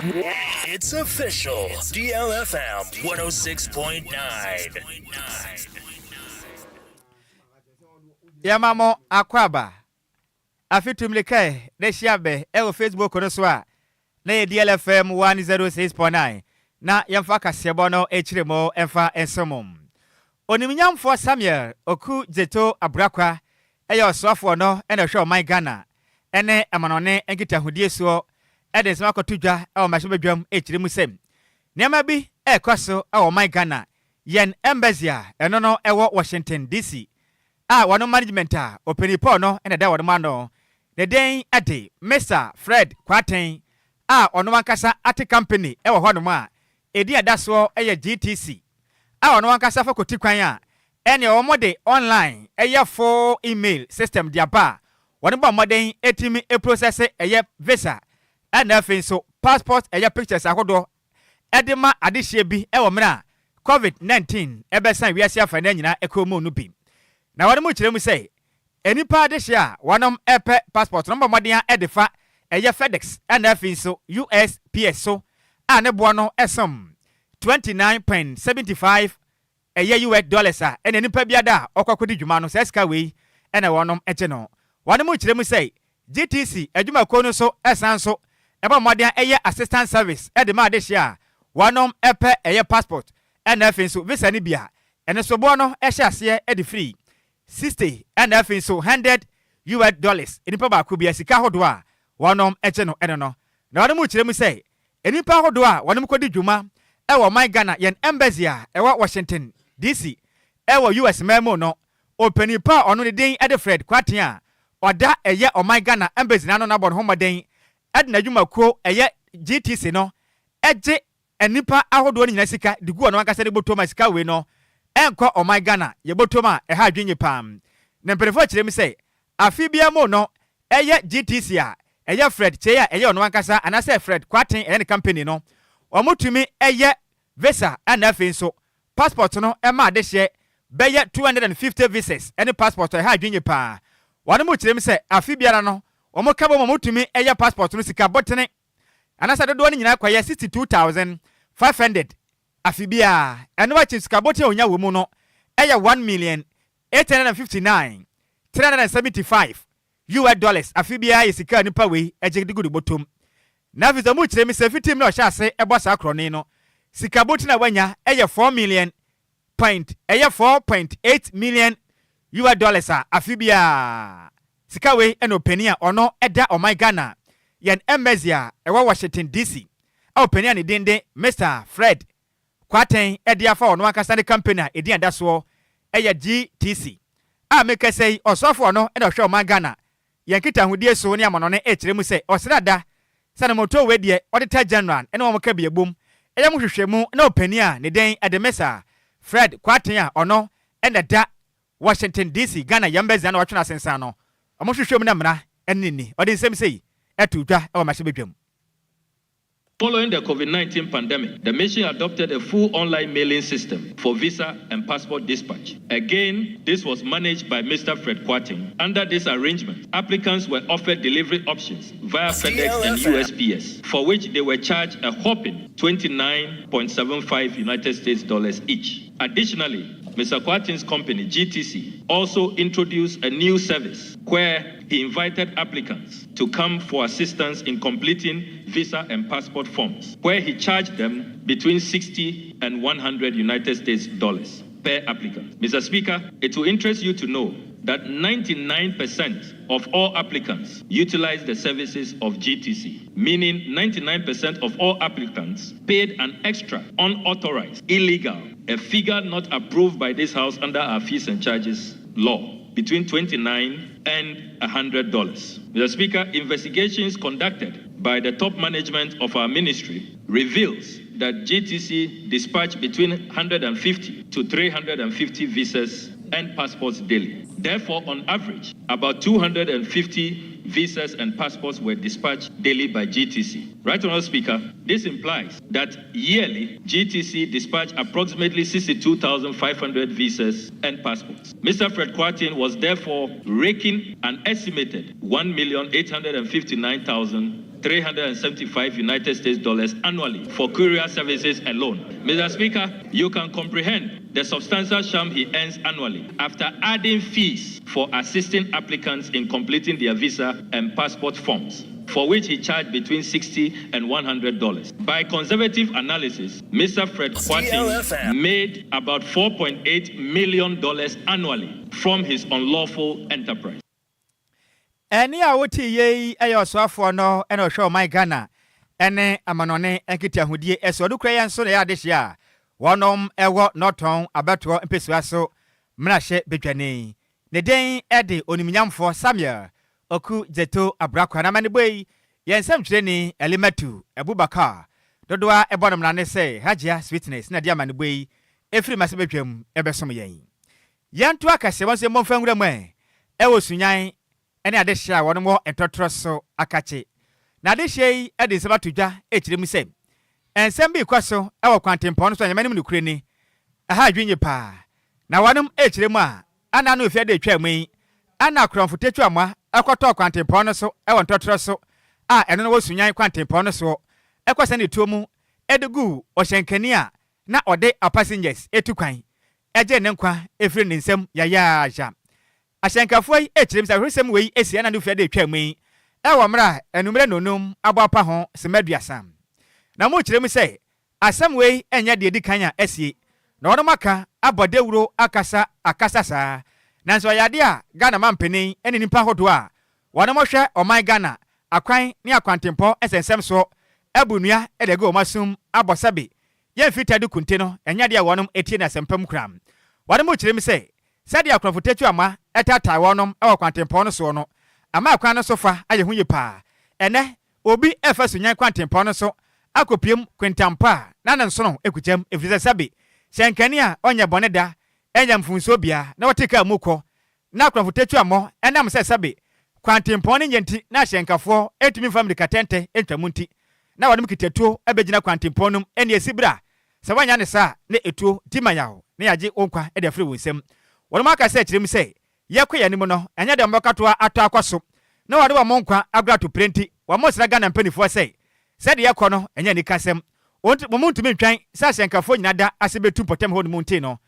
It's official. DLFM 106.9. Yɛma mo akwaaba. Afe tu mmirika na hyia bɛ ɛwɔ Facebook no so a na yɛ DLFM 106.9 na yɛmfa kaseɛbɔ no akyire mo ɛmfa nso mo. Onimnyamfoɔ Samuel Okudzeto Ablakwa ɛyɛ ɔsoafoɔ no ɛna ɔhwɛ ɔman Ghana ɛne amanɔne nkitahodie soɔ ɛde nsɛm akɔto dwa ɛwɔ mmarahyɛbadwam ɛkyerɛ mu sɛ nneɛma bi ɛrekɔ so ɛwɔ ɔman Ghana yɛn embassy a ɛno no ɛwɔ Washington DC a wɔn management a ɔpanin Paul no ɛna ɛda wɔn ano ne den ɛde Mr Fred Kwarteng a ɔno ankasa ate company ɛwɔ hɔnom a ɛdi ɛda soɔ ɛyɛ GTC a ɔno ankasa fa kɔti kwan a ɛne wɔn de online ɛyɛ full email system de aba a wɔn bɔ mmɔden etimi eprocess ɛyɛ visa ɛna afei nso passport ɛyɛ pictures ahodoɔ ɛde ma adehyɛ bi ɛwɔ mmerɛ a COVID-19 ɛbɛsan wiase afa ne nyinaa ɛkɔ mu no bi. Na wɔn mu kyerɛ mu sɛ nnipa adehyɛ a wɔn ɛpɛ passport no bɔ mmɔden ɛde fa ɛyɛ FedEx ɛna afei nso USPS so a ne boɔ no ɛsom 29.75 ɛyɛ US dollars a ɛna nipa bi ada a ɔkɔ akɔdi dwuma no saa sika wei ɛna wɔn ɛgye no. Wɔn mu kyerɛ mu sɛ GTC adwumakuo no so ɛsan so ɛbɔ mmɔden ɛyɛ assistant service ɛde ma adehyɛ a wɔn ɛpɛ ɛyɛ passport ɛna afei nso visa no bi a ɛno so boɔ no ɛhyɛ aseɛ ɛde firi 60 ɛna afei nso 100 US dollars nipa baako bi a sika ahodoɔ a wɔn ɛgye no ɛno no. Na wɔn mu kyerɛ mu sɛ nipa ahodoɔ a wɔn kɔdi dwuma ɛwɔ ɔman Ghana yɛn embassy a ɛwɔ Washington DC ɛwɔ US mɛmo no, ɔpanin pa a ɔno ne din ɛde Fred Kwarteng a ɔda ɛyɛ ɔman Ghana embassy n'ano n'abɔ ne ho mmɔden ɛde n'adwumakuo ɛyɛ GTC no ɛgye nnipa ahodoɔ no nyinaa sika de gu ɔno ankasa de bɔtɔm a sika wei no ɛnkɔ ɔman Ghana yɛ bɔtɔm a ɛha adwenye paa. Na mpanimfoɔ kyerɛ mu sɛ afe biara mu no ɛyɛ GTC a ɛyɛ Fred Kyei a ɛyɛ ɔno ankasa anaasɛ Fred Kwarteng ɛyɛ ne company no, wɔn tumi ɛyɛ visa ɛna afei nso passport no ɛma adehyeɛ bɛyɛ 250 visas ɛne passport a ɛha adwenye paa. Wɔn mu kyerɛ mu sɛ afe biara no wɔn ka bɔ mu wɔn tumi ɛyɛ passport no sika bɔtene anaasɛ dodoɔ no nyinaa kɔyɛ 62,500 afe biara. Ɛno akyi sika bɔtene a onya wɔ mu no ɛyɛ 1,859,375 US dollars afe biara yɛ sika a nipa wei ɛgye de gu de bɔtɔm. Na afei sɛ mu kyerɛ mi sɛ fitim na ɔhyɛ ase ɛbɔ saa korɔne no, sika bɔtene a wanya ɛyɛ 4 million point ɛyɛ 4.8 million US dollars a afe biara sika wei ɛna ɔpanin a ɔno ɛda ɔman Ghana yɛn embassy a ɛwɔ Washington DC a ɔpanin a ne din de Mr Fred Kwarteng ɛde afa ɔno ankasa ne company a ɛdin ada soɔ ɛyɛ GTC a mekasa yi, ɔsɔfoɔ no ɛna ɔhwɛ ɔman Ghana yɛn nkitahodie so ne amanɔne ɛkyerɛ mu sɛ ɔsrada sɛ moto wei deɛ Auditor General ɛne wɔn ka bi ebom ɛyɛ mo hwehwɛ mu na ɔpanin a ne den ɛde Mr Fred Kwarteng a ɔno ɛna da Washington DC Ghana yɛn bɛzia na wɔtwe asensan no, ɔmo hwehwɛ mu na mmara ɛne ni ɔde nsɛm sɛ yi ɛto dwa ɛwɔ mmarahyɛbadwam. Following the COVID 19 pandemic, the mission adopted a full online mailing system for visa and passport dispatch. Again, this was managed by Mr. Fred Kwarteng. Under this arrangement, applicants were offered delivery options via FedEx and USPS, for which they were charged a whopping 29.75 United States dollars each. Additionally, Mr. Kwarteng's company, GTC, also introduced a new service where he invited applicants to come for assistance in completing visa and passport forms, where he charged them between 60 and 100 United States dollars per applicant. Mr. Speaker, it will interest you to know that 99% of all applicants utilize the services of GTC, meaning 99% of all applicants paid an extra, unauthorized, illegal, a figure not approved by this House under our fees and charges law, between 29 and $100. Mr. Speaker, investigations conducted by the top management of our ministry reveals that GTC dispatched between 150 to 350 visas and passports daily. Therefore, on average, about 250 visas and passports were dispatched daily by GTC. Right Honourable Speaker, this implies that yearly GTC dispatched approximately 62,500 visas and passports. Mr. Fred Kwarteng was therefore raking an estimated 1,859,000 375 United States dollars annually for courier services alone. Mr. Speaker, you can comprehend the substantial sum he earns annually after adding fees for assisting applicants in completing their visa and passport forms, for which he charged between $60 and $100. By conservative analysis, Mr. Fred Kwarteng DLFM. made about $4.8 million annually from his unlawful enterprise. Ɛnne a wote yei yɛ ɔsoafoɔ no na ɔhwɛ ɔman Ghana ne amanɔne nkitahodie so. Ɔno kura yɛn nso na ɛyɛ adehyeɛ a wɔnom wɔ Nɔtɔn abatoɔ mpesua so mmarahyɛ badwani. Ne din de Onimnyamfoɔ Samuel Oku Dzeto Abrakwa. N'amanebɔ yi yɛ nsɛmtwerɛni Alimatu Abubakar dodoɔ a ɛbɔ no mmara ne sɛ Hajia Sweetness na ɛde amanebɔ yi ɛfiri mmarahyɛbadwam ɛbɛsom yɛn. Yɛnto akɛseɛ wɔn nso mmɔ mfa nwura mu ɛ ɛwɔ Sunyani ne adehyeɛ a wɔnom wɔ ntɔtorɔ so akakye. Na adehyeɛ yi de nsɛm ato dwa rekyerɛ mu sɛ nsɛm bi rekɔ so wɔ kwantempɔn no so a Nyame anim nokorɛ ni, ɛha adwene yie paa. Na wɔnom rekyerɛ mu a, ana ano mfeɛ de retwa mu yi, ana Korɔmfo Tetu Amoah kɔtɔɔ kwantempɔn no so wɔ ntɔtorɔ so a ɛno no wɔ Sunyani kwantempɔn no soɔ kɔ sɛne tuo mu de guu ɔhyɛnkani a na ɔde apassengers retu kwan gyee ne nkwa firii ne nsam yayaaya. Ahyɛnkafoɔ yi rekyerɛ mu sɛ awerɛhosɛm wei asi ɛna no fie de retwa mu yi wɔ mmerɛ a anwummerɛ nnɔnnum abɔ apa ho simma 30. Na wɔrekyerɛ mu sɛ asɛm wei nyɛ deɛ ɛdi kan a asie na wɔnom aka abɔ dawuro akasa akasa saa nanso ɛyɛ adeɛ a Ghana mampanin ne nnipa ahodoɔ a wɔnom hwɛ ɔman Ghana akwan ne akwantempɔ nsɛnsɛm soɔ abu nnua de agu wɔn asom abɔ sɛbe yɛmfiri tadu kunte no ɛnyɛ adeɛ a wɔnom tie no asɛmpa mu koraa. Wɔnom rekyerɛ mu sɛ Sɛdeɛ akorɔmfo tatuamoa taataa wɔnom wɔ kwantempɔn no soɔ no ama kwan no so fa ayɛ hu yie paa. Ɛnnɛ, obi refa Sunyani kwantempɔn no so akɔpiem Kwentampɔ a na ne nsono kukyam ɛfiri sɛ sɛbe hyɛnkani a ɔnyɛ bɔne da anya mfomsoɔ biara na ɔte kaa mu kɔ na akorɔmfo tatuammɔ ɛnam sɛ sɛbe kwantempɔn no nyɛ nti na ahyɛnkafoɔ ntumi mfa mmirikatɛntɛ ntwa mu nti na wɔnom kita tuo bɛgyina kwantempɔn no mu ɛnneɛ si berɛ a Sɛ woannya no saa a, na etuo di ma yaw na yɛagye wo nkwa de afiri wo nsam. Wɔnom aka sɛ kyerɛ mu sɛ, Yɛkɔ yɛn anim no, ɛnyɛ dɛ wɔbɛka toa atɔ akɔ so na wɔde wɔn nkwa agorɔ ato pire nti, wɔsrɛ Ghana mpaninfoɔ sɛ, sɛdeɛ ɛkɔ no ɛnyɛ anikasɛm. Wɔn ntumi ntwɛn sɛ ahyɛnkafoɔ nyinaa da ase bɛtu mpɔtam hɔ nom nti no,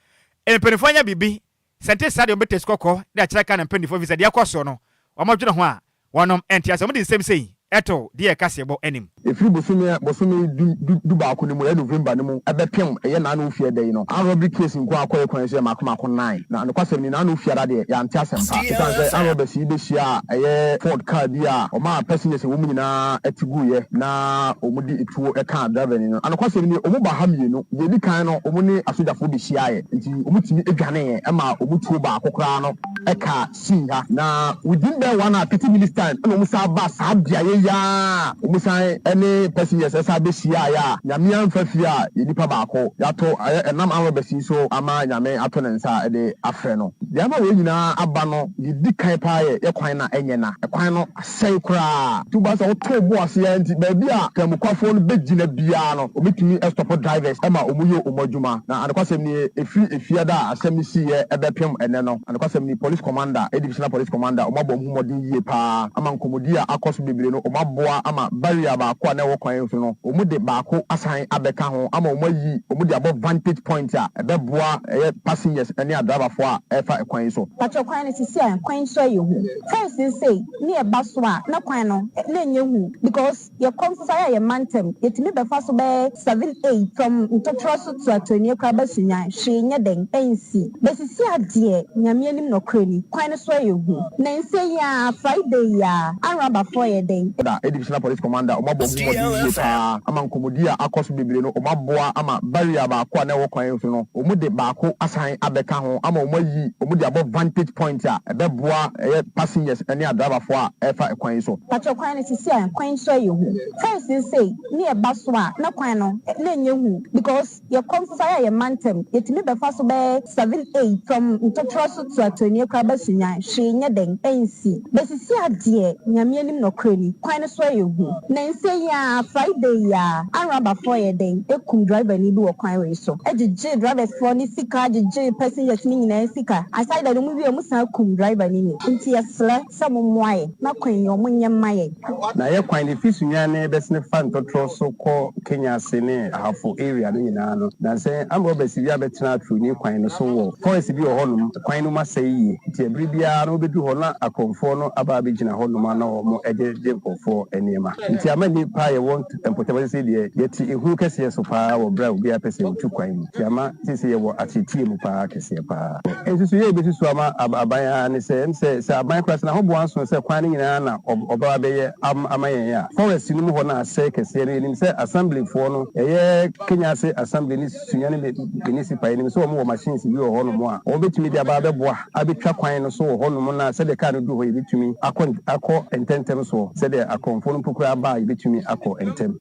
mpaninfoɔ nyɛ biribi. Sɛ ɛnte saa deɛ wɔbɛtɛ sukɔkɔɔ de akyerɛ Ghana mpaninfoɔ ɛfiri sɛ deɛ ɛkɔ soɔ no, wɔdwene ho a, wɔnom nte aseɛ. Wɔde nsɛm sei to deɛ kaseɛbɔ anim. Ɛfiri bosome bosome du du dubaako no mu, ɛyɛ November no mu bɛpem ɛyɛ Naano Fiada yi no, armed robbery case nko ara kɔeɛ kwan so yɛ mmaako mmaako nnan. Na nokwasɛm ni, Naano Fiada deɛ, yɛante asɛm pa. Ɛsiane sɛ armed robbers yi bɛhyiaa ɛyɛ Ford car bi a wɔmaa passengers a ɛwɔ mu nyinaa te guiɛ na wɔde tuo kaa driverni no. Anokwasɛm ni, wɔn ba ha mmienu. Deɛ ɛdi kan no, wɔn ne asogyafoɔ bɛhyiaeɛ, nti wɔtumi dwaneeɛ maa wɔn tuo baako koraa no kaa sii ha. Na within bɛyɛ one hour, 30 minutes time ɛna wɔn san baa saa beaeɛ yi ara a wɔn san ne passengers san bɛhyiaeɛ a Nyame amfa fie a yɛn nipa baako yɛato ɛnam armed robbers yi so ama Nyame ato ne nsa de afrɛ no. Deɛ ama wei nyinaa aba no, deɛ ɛdi kan paa yɛ yɛ kwan no a ɛnyɛ na kwan no asɛe koraa. Nti woba sɛ woto wo bo ase ara nti baabi a Tɛmukwafoɔ no bɛgyina biara no wɔbɛtumi stɔpo drivers ma wɔyɛ wɔn adwuma. Na anokwasɛm nie, ɛfiri Efiada a asɛm no siiɛ bɛpem ɛnnɛ no, anokwasɛm nie, Police Commander, A Divisional Police Commander, wɔabɔ wɔn ho mmɔden yie pa ara ama nkɔmmɔdie a akɔ so bebree no wɔaboa ama barrier baako a na ɛwɔ kwan so no wɔde baako asan abɛka ho ama wɔayi, wɔde abɔ vantage point a ɛbɛboa ɛyɛ passengers ne adriverfoɔ a ɛrefa kwan yi so. Pakyɛ kwan no sisi a kwan yi so ayɛ hu. First no sei ne yɛba so a na kwan no na ɛnyɛ hu because yɛ kɔ nso saa yɛ mantam yɛtumi bɛfa so bɛyɛ seven eight from ntotorɔ so to atoanie koraa ba Sunyani hwee nyɛ dɛn ɛnsi but sisi a deɛ Nyame anim nɔkorɛ ni kwan no so ayɛ hu nansa yi aa Friday yi aa anrabafoɔ yɛ dɛn. Da Divisional Police Commander, wɔabɔ wɔn ho mmɔden yie pa ara ama nkɔmmɔdi a akɔ so bebree no, wɔaboa ama barrier baako a na ɛwɔ kwan so no, wɔde baako asan abɛka ho ama wɔayi, wɔde abɔ vantage point a ɛbɛboa ɛyɛ passengers ne adriverfoɔ a ɛrefa kwan yi so. Pakyɛ kwan no sisi a kwan yi so ayɛ hu. First no sei ne yɛba so a na kwan no na ɛnyɛ hu because yɛkɔ nso saa yɛ mantam yɛtumi bɛfa so bɛyɛ seven eight from ntotorɔ so to atoanie koraa. koraa ba Sunyani, hwee nyɛ dɛn nsi. Bɛsisi adeɛ, Nyame anim nɔkorɛ ni, kwan no so ayɛ hu. Nansa yi ara, Friday yi ara, anrabafoɔ yɛ dɛn kum driver ni bi wɔ kwan wei so, gyegyee drivers foɔ no sika, gyegyee passengers no nyinaa sika. Aside that, wɔn wie a, wɔn san kum driver no ni. Nti yɛsrɛ sɛ mo mmoa yɛn na kwan yi wɔn nyɛ mma yɛn. Na yɛ kwan no fi Sunyani bɛsene fa Ntɔtorɔ so kɔ Kenya ase ne Ahafo area no nyinaa no, nansɛ armed robbers bi abɛtena Aturoni kwan no so wɔ forest bi wɔ hɔnom, kwan no mu asɛe yie nti ɛbere biara no wobɛduru hɔ na akorɔmfoɔ no aba abɛgyina hɔnom a na wɔn gye gye nkorɔfoɔ nneɛma nti ama nnipa a yɛwɔ mpɔtam hɔ sesei deɛ yɛte ehu kɛseɛ so paa wɔ berɛ a obiara pɛ sɛ ɔtu kwan mu nti ama sesei yɛwɔ ateetee mu paa kɛseɛ paa. Nsusuiɛ a yɛbɛsusu ama aban ara ne sɛ, ɛm sɛ, sɛ aban koraa sɛ n'ahoboa nso sɛ kwan no nyinaa na ɔbɛba abɛyɛ ama yɛn a, forest no mu hɔ no asɛe kɛseɛ no, yɛnim sɛ assembly foɔ no, ɛyɛ Kenya ase assembly ne Sunyani Municipal, yɛnim sɛ wɔn wɔ machines bi wɔ hɔ nom a wɔn bɛtumi de aba abɛboa abɛtwa kwan no so wɔ hɔ nom na sɛdeɛ car no duru hɔ yɛbɛtumi akɔ akɔ ntɛntɛm soɔ, sɛdeɛ akorɔmfoɔ no mpo koraa ba a yɛbɛtumi akɔ ntɛm.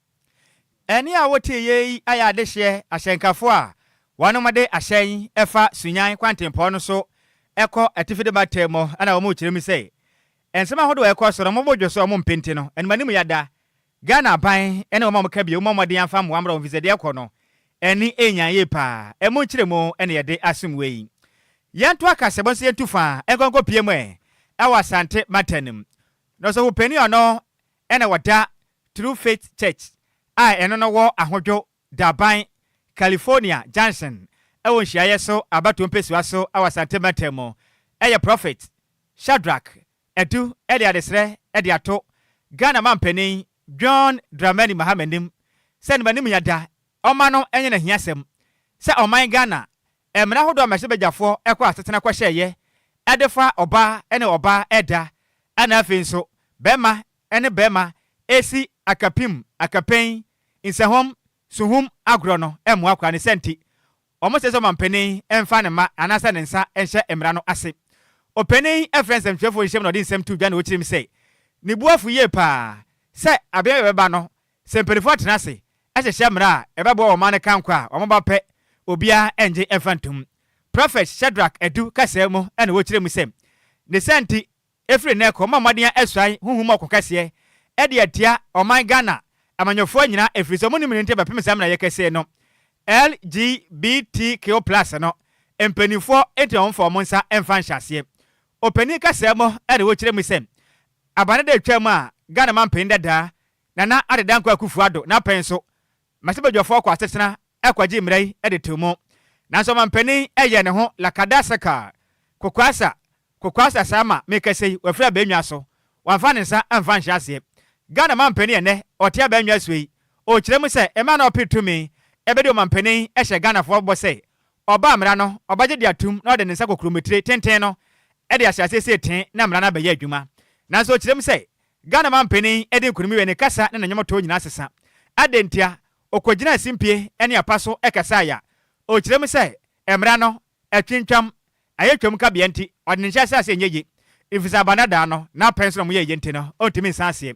Ɛnne a wotee yei ayɛ adehyeɛ ahyɛnkafoɔ a wɔnom de ahyɛn fa Sunyani kwantempɔn no so kɔ Atifi Mantam mu na wɔn rekyerɛ mu sɛ nsɛm ahodoɔ a ɛkɔ so no wɔn bo dwo so a wɔn mpɛ nti no animanim yada Ghana aban ne wɔn a wɔka bio mmɔ mmɔden amfa mmoa mmra wɔn efisɛ deɛ ɛkɔ no ani nyan yie paa. Ɛmu nkyerɛmu na yɛde asom wei. Yɛnto akasɛbɔ nso yɛntu fa nkɔ nkɔpie mu ɛ wɔ Asante mantam no mu. Na ɔsɔfo panin a ɔno na ɔda True Faith Church a ɛno no wɔ Ahodwo Daban, California Junction wɔ nhyiaeɛ so abatoɔ mpɛsua so wɔ Asante mantam mu yɛ Prophet Shadrack Adu de adesrɛ de ato Ghana manpanin John Dramani Mahama anim sɛ ne yada ɔma no nyɛ n'ahiasɛm sɛ ɔman Ghana mmara ahodoɔ a mmarahyɛbadwafoɔ kɔ asetena kɔhyɛeɛ de fa ɔbaa ne ɔbaa da ɛna afei nso barima ne barima resi akapim, akapɛn, nsɛhɔm, suhum agorɔ no mmoa koraa ne sɛ nti Wɔsɛ sɛ ɔmanpanin mfa ne mma anaasɛ ne nsa nhyɛ mmara no ase. Ɔpanin yi frɛɛ nsɛmtwerɛfoɔ nhyiam na ɔde nsɛm too dwa na ɔkyerɛm sɛ ne bo afu yie pa ara sɛ abea bi a ɛbɛba no sɛ mpanimfoɔ atena ase ahyehyɛ mmara a ɛbɛboa ɔman no kankɔ a wɔn ba pɛ obiara nnye mfa ntom. Prɔfɛt Shadrack Adu kasaa mu na ɔkyerɛ mu sɛ ne saa nti Ɛfiri nnɛ rekɔ, mommɔ mmɔden asuae honhom mu ɔko kɛseɛ de atia ɔman Ghana amanyɔfoɔ nyinaa ɛfiri sɛ wɔnnim nti bɛpem saa mmerɛ a yɛkɛsei no LGBTQ plus no mpaninfoɔ nti na wɔmfa wɔn nsa mfa nhyɛ aseɛ. Ɔpanin kasaa mu na ɔkyerɛ mu sɛ aba no da atwam a Ghana manpanin dadaa Nana Addo Dankwa Akuffo Addo n'apɛn so mmarahyɛbadwafoɔ kɔ asetena kɔgyee mmara yi de too mu. Nanso ɔmanpanin yɛɛ ne ho Lakada Sakar Kokwasa Kokwasa saa ma mekasa yi wafiri abannwa so, wamfa ne nsa amfa anhyɛ aseɛ. Ghana manpanin a ɛnnɛ ɔte abannwa so yi, ɔrekyerɛ mu sɛ mmerɛ a na ɔpere tumi bɛdi ɔmanpanin hyɛ Ghanafoɔ bɔ sɛ ɔba a mmara no ɔbɛgye de atum na ɔde ne nsa kokuromotire tenten no de ahyɛ aseɛ sei tee na mmara no abɛyɛ adwuma. Nanso ɔkyerɛ mu sɛ Ghana manpanin de nkunimwie ne kasa ne ne nnwomtoɔ nyinaa sesa. Adɛn ntia? Ɔkɔgyinaa simpie ne apa so kasaeɛ a ɔrekyerɛ mu sɛ mmara no atwintwam Ayɛ twam kabea nti, ɔde ne nhyɛ ahyɛ aseɛ nyɛ ye, efisɛ aba no daa no, n'apɛn so na wɔyɛɛ ye nti no, ɔntumi nsan aseɛ.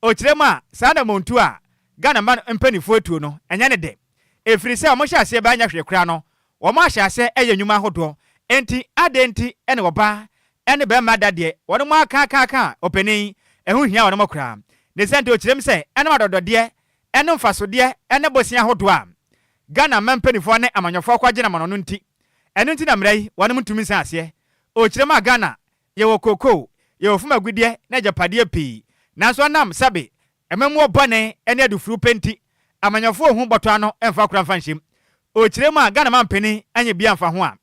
Ɔkyerɛ mu a, saa anamontuo a Ghana mma mpaninfoɔ atuo no, ɛnyɛ ne dɛ. Efiri sɛ wɔhyɛ aseɛ bɛanyɛ hwee koraa no, wɔn ahyɛ aseɛ yɛ nnwuma ahodoɔ, enti adɛn nti na ɔbaa ne barima da deɛ wɔnom aka aka aka a ɔpanin, ɛho nhia wɔnom koraa. Ne saa nti ɔkyerɛ mu sɛ, ɛnom adɔdɔdeɛ ne mfasodeɛ ne bosea ahodoɔ a Ghana mma mpaninfoɔ ne amanyɔfoɔ kɔ agyina mono no nti, Ɛno nti na mmara yi wɔnom ntumi nsan aseɛ. Ɔkyerɛ mu a Ghana yɛwɔ kookoo, yɛwɔ fam agudeɛ ne agyapadeɛ pii, nanso ɛnam sɛbe amammuo bɔne ne adufuru pɛ nti, amanyɔfoɔ nhu bɔtɔ ano mfa kora mfa nhyɛm. Ɔkyerɛ mu a Ghana mampanin anyɛ biaa mfa ho a,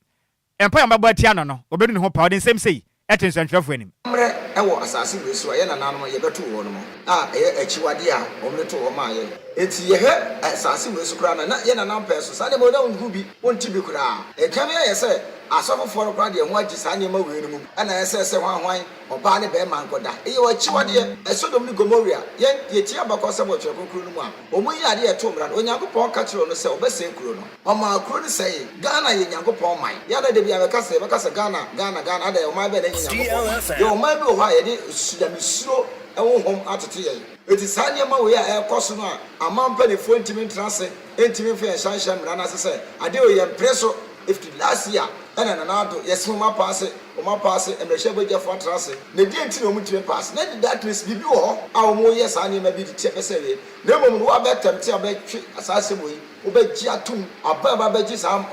mpaeɛ a wɔbɛbɔ atia no no, wɔbɛnu ne ho paa. Ɔde nsɛm sei to nsɛntwerɛfoɔ anim. Amammerɛ wɔ asase wei so a yɛn nananom yɛbɛtoo hɔ nom a ɛyɛ akyiwadeɛ a wɔn de too hɔ maa yɛn. Enti yɛhwɛ asase wei so koraa no a na yɛn nananom pɛɛ so saa nneɛma wei na wonhu bi, wonte bi koraa. Ɛkame ayɛ sɛ asɔfofoɔ no koraa deɛ ho agye saa nneɛma wei no mu na ɛsɛ sɛ hwan hwan, ɔbaa ne barima nkɔda. Ɛyɛ akyiwadeɛ. Sodom ne Gomoria, yɛn yɛtie abakɔsɛm wɔ Twerɛ Kronkron no mu a, wɔn yɛɛ adeɛ a ɛtoo mmara no. Onyankopɔn ka kyerɛɛ wɔn sɛ ɔbɛsɛe kuro no. Ɔmaa kuro no sɛee. Ghana yɛ Nyankopɔn man. Yɛ a na da biara yɛka sɛ, yɛbɛka sɛ Ghana, Ghana, Ghana, adɛn, ɔman bɛn na ɛnyɛ Nyankopɔn man? Yɛwɔ ɔman bi wɔ hɔ a yɛde Nyamesuro honhom atete yɛn. Enti saa nneɛma wei a ɛrekɔ so no a aman mpanimfoɔ ntumi ntena ase, ntumi mfa yɛn nsa nhyɛ mmara no ase sɛ adeɛ wei yɛmpere so, ɛfiri last year. Ɛna Nana Addo yɛse wɔn apaase, wɔn apaase, mmarahyɛbadwafoɔ atra ase. Na deɛn nti na wɔn ntumi mpaase? Na that means biribi wɔ hɔ a wɔn reyɛ saa nneɛma bi de tia pɛ sɛ ɛyɛ. Na mmom no woabɛtɛmte a wobɛtwe saa asɛm wei, wobɛgye atom, aban a ɛba abɛgye saa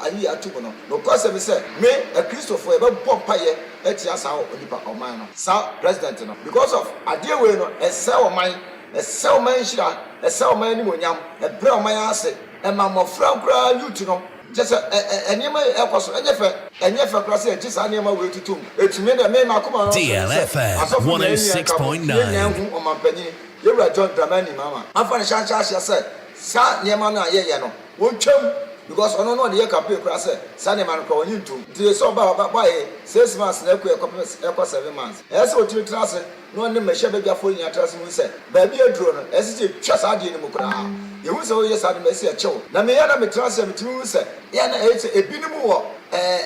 ayi yi atom no, nokwasɛm ne sɛ me, Akristofoɔ, yɛbɛbɔ mpaeɛ atia saa onipa, ɔman no, saa president no because of adeɛ wei no, ɛsɛe ɔman, ɛsɛe ɔman nhyira, ɛsɛe ɔman animuonyam, ɛbrɛ ɔman ase, ɛma mmɔfra nkoraa, youth no, Kyerɛ sɛ, ɛ, ɛ, nneɛma yi ɛrekɔ so, ɛnyɛ fɛ, ɛnyɛ fɛ koraa sɛ yɛgye saa nneɛma wei totom. Enti me deɛ, me, m'akoma no so ne sɛ, DLFM asɔfo nyinaa nni yɛn nka bom, na yɛn nyinaa 106.9. nhu Ɔmampanyin, Yɛwura John Dramani Mahama, afa ne hyɛ ahyɛ aseɛ sɛ, saa nneɛma no a yɛyɛ no, wɔntwam, because ɔno na ɔde yɛ campaign koraa sɛ, saa nneɛma no koraa ɔnnye ntom. Nti sɛ ɔba a, ɔba, baeɛ, 6 months na ɛkɔ, ɛkɔpem, ɛkɔ 7 months. Ɛyɛ sɛ ɔtumi tena ase na ɔne mmarahyɛbadwafoɔ nyinaa tena ase hu sɛ, baabi a aduro no, ɛsɛ sɛ yɛtwa saa adeɛ no mu koraa. Yɛhu sɛ woyɛ saa de ma ɛsɛ yɛkyɛ wo. Na meyɛ na metena ase a metumi hu sɛ yɛ na ɛyɛ sɛ ebinom wɔ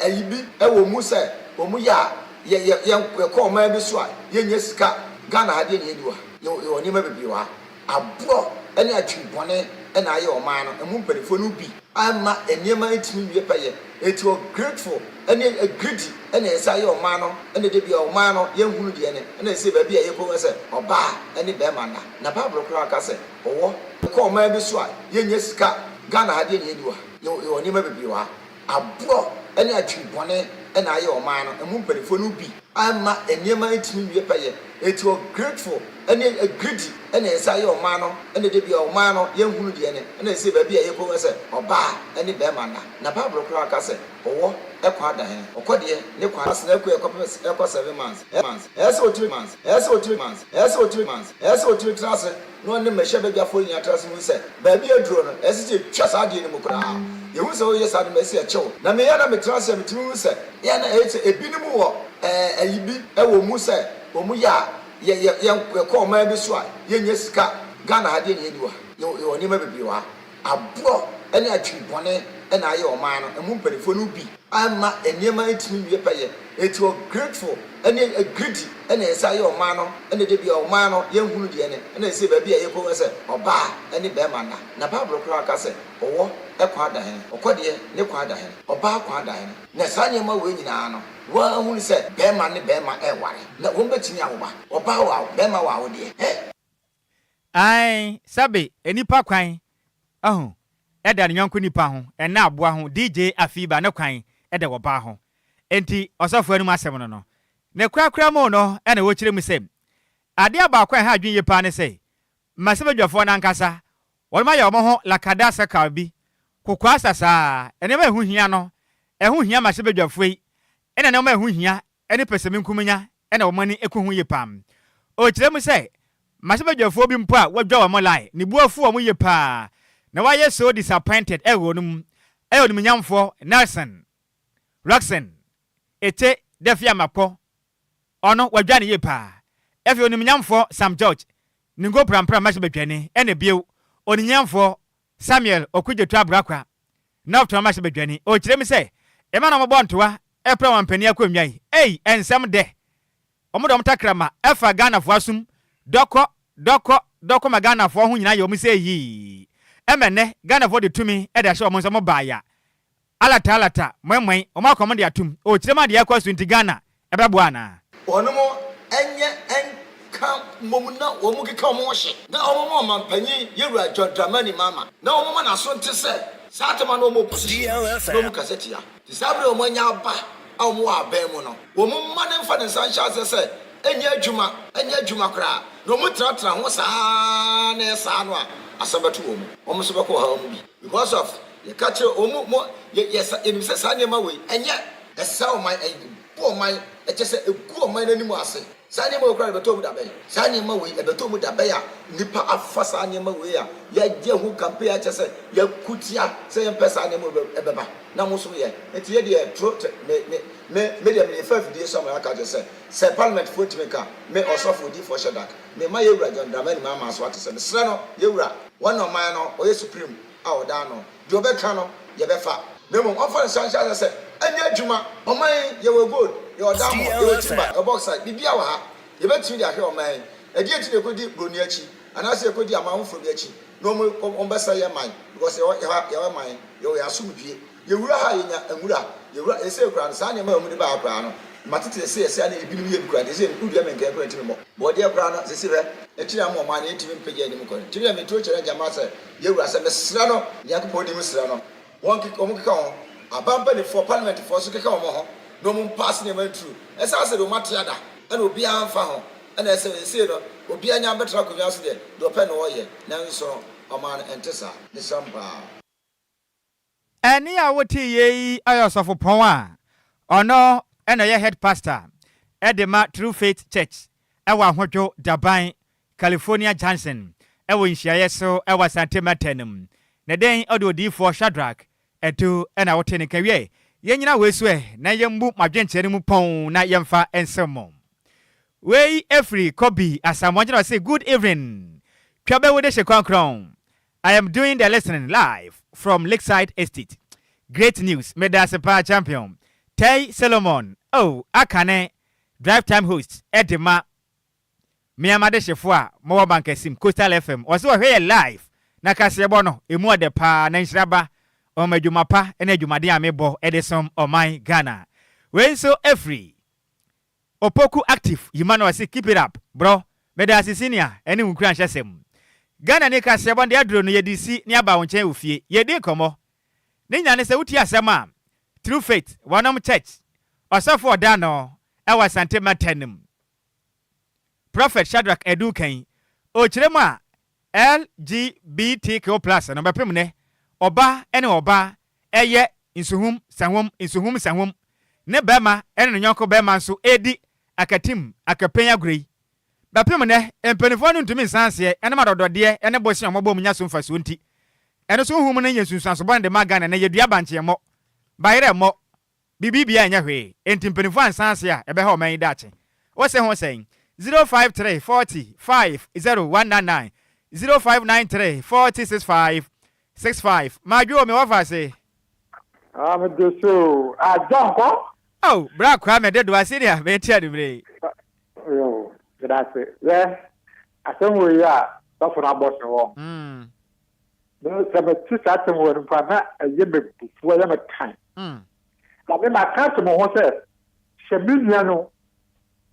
ayi bi wɔ mu sɛ wɔn yɛ a yɛ yɛ yɛn yɛkɔ ɔman bi so a yɛnyɛ sika. Ghana ha deɛ na yɛni wɔ ha. Yɛwɔ nneɛma bebree wɔ ha. Aborɔ ne adwene bɔne na ayɛ ɔman no emu mpanimfoɔ no bi amma nneɛma ntumi nwie pɛyɛ. Enti ungrateful ne greedy na ɛsɛ ayɛ ɔman no na da bi a ɔman no yɛnhunu deɛ ne na ɛsɛ baabi a yɛkɔ sɛ ɔbaa ne bɛrima nna. Na Bible koraa ka sɛ ɔwɔ kɔ ɔman bi so a yɛnyɛ sika. Ghana ha deɛ na yɛni wɔ ha. Yɛwɔ nneɛma bebree wɔ ha. Aborɔ ne adwene bɔne na ayɛ ɔman no emu mpanimfoɔ no bi amma nneɛma ntumi nwie pɛyɛ. Enti ungrateful ne greedy na ɛsɛ ayɛ ɔman no na da bi a ɔman no yɛnhunu deɛ ne na ɛsɛ baabi a yɛkɔ sɛ ɔbaa ne bɛrima nna. Na Bible koraa ka sɛ ɔwɔ kwan da he, ɔkɔ deɛ ne kwan asena ɛkɔ ɛkɔpem ɛkɔ 7 months months. Ɛyɛ sɛ ɔtumi months, ɛyɛ sɛ ɔtumi months, ɛyɛ sɛ ɔtumi months, ɛyɛ sɛ ɔtumi tena ase na ɔne mmarahyɛbadwafoɔ nyinaa tena ase hu sɛ baabi a aduro no, ɛsɛ sɛ yɛtwa saa adeɛ no mu koraa. Yɛhu sɛ woyɛ saa de ma ɛsɛ yɛkyɛ wo. Na meyɛ na metena ase a metumi hu sɛ yɛ na ɛyɛ sɛ ebinom wɔ ayi bi wɔ mu sɛ wɔn yɛ a yɛ yɛ yɛn yɛkɔ ɔman bi so a yɛnyɛ sika. Ghana ha deɛ na yɛni wɔ ha. Yɛwɔ nneɛma bebree wɔ ha. Aborɔ ne adwene bɔne na ayɛ ɔman no emu mpanimfoɔ no bi amma nneɛma ntumi nwie pɛyɛ. Enti ungrateful ne greedy na ɛsɛ ayɛ ɔman no na da bi a ɔman no yɛnhunu deɛ ne na ɛsɛ baabi a yɛkɔ sɛ ɔbaa ne bɛrima nna. Na Bible koraa ka sɛ ɔwɔ kwan da he, ɔkɔ deɛ ne kwan da he, ɔbaa kwan da he. Na saa nneɛma wei nyinaa no, wɔahunu sɛ bɛrima ne bɛrima ɛware na wɔn bɛtumi awo ba. Ɔbaa wɔ awo, bɛrima wɔ awodeɛ. Hɛ! Ae, sɛbe nnipa kwan, ahu, da ne yɔnko nipa ho, ɛnna aboa ho, DJ Afiba ne kwan da ɔbaa ho. Enti ɔsɔfo anom asɛm no no, ne korakora mu no na wɔkyerɛ mu sɛ, adeɛ baako a ɛha adwene yie paa ne sɛ, mmarahyɛbadwafoɔ no ankasa, wɔnom ayɛ wɔn ho lakada circle bi, kokoa sasaa, nneɛma a ɛho hia no, ɛho hia mmarahyɛbadwafoɔ yi, ɛna nneɛma a ɛho hia ne pɛsɛmenkominya na wɔn ani ku ho yie paa. Ɔkyerɛ mu sɛ, mmarahyɛbadwafoɔ bi mpo a wɔadwa wɔn line, ne bo afu wɔn yie paa, na wɔayɛ so disappointed wɔ wɔn mu, yɛ onimuonyamfoɔ Nelson Rockson Ete Dafeamekpor, ɔno wɔadwa no yie paa. Afei onimuonyamfoɔ Sam George Ningo Prampram mmarahyɛbadwani, ɛna bio, onimuonyamfoɔ Samuel Okudzeto Abuakwa, North mmarahyɛbadwani, ɔkyerɛ mu sɛ, mma na wɔbɔ ntoa pra wɔn mpanin akonnwa yi, ei, nsɛm dɛ. Wɔn de wɔn takrama fa Ghanafoɔ asom dɔkɔ, dɔkɔ, dɔkɔ ma Ghanafoɔ ho nyinaa yɛ wɔn sɛ yii. Ɛma nnɛ Ghanafoɔ de tumi de ahyɛ wɔn nsa, wɔn baeɛ a, alata alata, mɔɛmɔɛ, wɔn akɔ wɔn de atom. Ɔkyerɛ mu a deɛ ɛrekɔ so nti Ghana ɛbɛboa anaa? Wɔnom nyɛ nka mmom na wɔn keka wɔn ho hye na wɔn ma ɔmanpanyin Yewura John Dramani Mahama na wɔn ma n'aso nte sɛ saa tema no wɔn opposition na wɔn kasa tia. Nti saa bere a wɔn anya aba a wɔn wɔ aban mu no wɔn mma no mfa ne nsa nhyɛ aseɛ sɛ ɛnyɛ adwuma, ɛnyɛ adwuma koraa na wɔn tenatena ho saa na ɛyɛ saa no a asɛm bɛto wɔn mu. Wɔn nso bɛkɔ ɔhaw mu bi because of yɛka kyerɛ wɔn mo yɛ yɛ yɛnim sɛ saa nneɛma wei ɛnyɛ ɛsɛ ɔman ɛbu ɔman ɛkyɛ sɛ egu ɔman n'anim ase. Saa nneɛma wei koraa ɛbɛtɔ mu da bɛn? Saa nneɛma wei ɛbɛtɔ mu da bɛn a nnipa afa saa nneɛma wei a yɛagye ho campaign akyɛ sɛ yɛko tia sɛ yɛmpɛ saa nneɛma wei ɛbɛba na mo nso yɛ nti yɛ deɛ tro me me me me deɛ me fa afidie so ama aka kyerɛ sɛ sɛ parliament foɔ ntumi nka me ɔsɔfo odiifoɔ hyɛ dak me ma yɛwura John Dramani Mahama so ate sɛ mesrɛ no yɛwura wɔn na ɔman no ɔyɛ supreme a ɔda ano deɛ ɔbɛka no yɛbɛfa na mmom ɔmfa ne nsa nhyɛ aseɛ sɛ ɛnyɛ adwuma. Ɔman yi, yɛwɔ gold, yɛwɔ diamond, yɛwɔ timber, yɛwɔ bauxite, biribiara wɔ ha. Yɛbɛtumi de ahwɛ ɔman yi. Ɛdeɛn nti na yɛkɔdi buroni akyi anaasɛ yɛkɔdi aman foforɔ bi akyi na wɔn wɔbɛsɛe yɛn man because yɛwɔ yɛwɔ yɛwɔ man, yɛwɔ yɛn asomdwie. Yɛwura ha a, yɛnya nwura. Yɛwura, seesei koraa no, saa nneɛma a wɔde ba ha koraa no, matete sɛ seesei a na ebinom yɛ bi koraa nti, seesei wodua me nkɛn koraa ntumi mmɔ. Bɔɔdeɛ koraa no, seesei hwɛ, akyiri ama ɔman no, yɛntumi mpagya anim nkɔ. Nti me deɛ meto kyerɛ Gyama sɛ, yɛn wura, sɛ mesrɛ no, Nyankopɔn nim srɛ no, wɔn wɔn keka wɔn ho, aban mpanimfoɔ, parliamentfoɔ nso keka wɔn ho, na wɔn mpaase nneɛma nturu. Ɛsan sɛ deɛ wɔn ate ada, ɛna obiara mfa ho, ɛna ɛsɛ seesei no, obiara nya bɛtena akonnwa so deɛ, deɛ ɔpɛ na ɔyɛ, nanso no, ɔman no ɛnte saa. Mesrɛ mo paa. Ɛnne a wotee yei yɛ ɔsɔfopɔn a ɔno na ɔyɛ head pastor de ma True Faith Church wɔ Ahodwo Daban, California Junction wɔ nhyiaeɛ so wɔ Asante Mantam no mu. Na dɛn ɔde odiyifoɔ Shadrach Adu na wotee ne nka wiɛ? Yɛnnyina wei so ɛ na yɛmmu mo adwenkyerɛ no mu pɔnn na yɛmfa nsew mo. Wei firi Kobe Asamoah nkyɛn na ɔse good evening Twabɛwo de hye krɔnkrɔn I am doing the listening live from Lakeside Estate. Great news. Medase paa champion. Tei Solomon oh akane drive time host de ma me amadehyefo a mowɔ Mankasim Coastal FM. Ɔse ɔhwɛ yɛ live na kaseɛbɔ no emu ɔdɛ paa na nhyira ba ɔma adwuma pa ne adwumaden a mebɔ de som ɔman Ghana. Wei nso firi Opoku active yima na ɔse keep it up brɔ medaase senior ɛne wo nkuranhyɛsɛm. Ghana ni kaseɛbɔ no deɛ aduro no yɛde si ne aba wo nkyɛn wɔ fie yɛdi nkɔmmɔ ne nyinaa ne sɛ wotie asɛm a True Faith wɔnom church ɔsɔfo ɔda ano ɛwɔ Asante mantam no mu Prophet Shadrack Adu Kan ɔkyerɛ mu a LGBTQ plus no bɛpem nnɛ ɔba ne ɔbaa ɛyɛ nsuhum sahom nsuhum sahom ne barima ne ne yɔnko barima nso redi akatim akapɛn agorɔ yi. Bɛpem nnɛ, mpanimfoɔ no ntumi nsan aseɛ ɛnam adɔdɔdeɛ ne bosea a wɔbɔ mu nya so mfasoɔ nti. Ɛno nso honhom no yɛ nsunsuanso bɔne de ma Ghana nnɛ, yɛdua bankye mmɔ, bayerɛ mmɔ, Biribi biaa nyɛ hwee, enti mpaninfoɔ ansan ase a ɛbɛha ɔman yi daakye. Wo se ho sɛn? 053 40 5 0 1 9 9 0593 40 6 5 6 5 Madwo o, me wɔfa ase. Ah, me de so o. Ah, John kɔ. Oh, bra Kwame Dodowa senior, me nti anumere yi. Yo, meda ase. Yɛ, asɛm wɔ yi a sɔfo no abɔ so wɔ. Mm. Me sɛ mete saa asɛm wɔ no mpo a na ɛyɛ me bufuo, ɛyɛ me tan. Na me maka ato me ho sɛ, sɛ me nua no,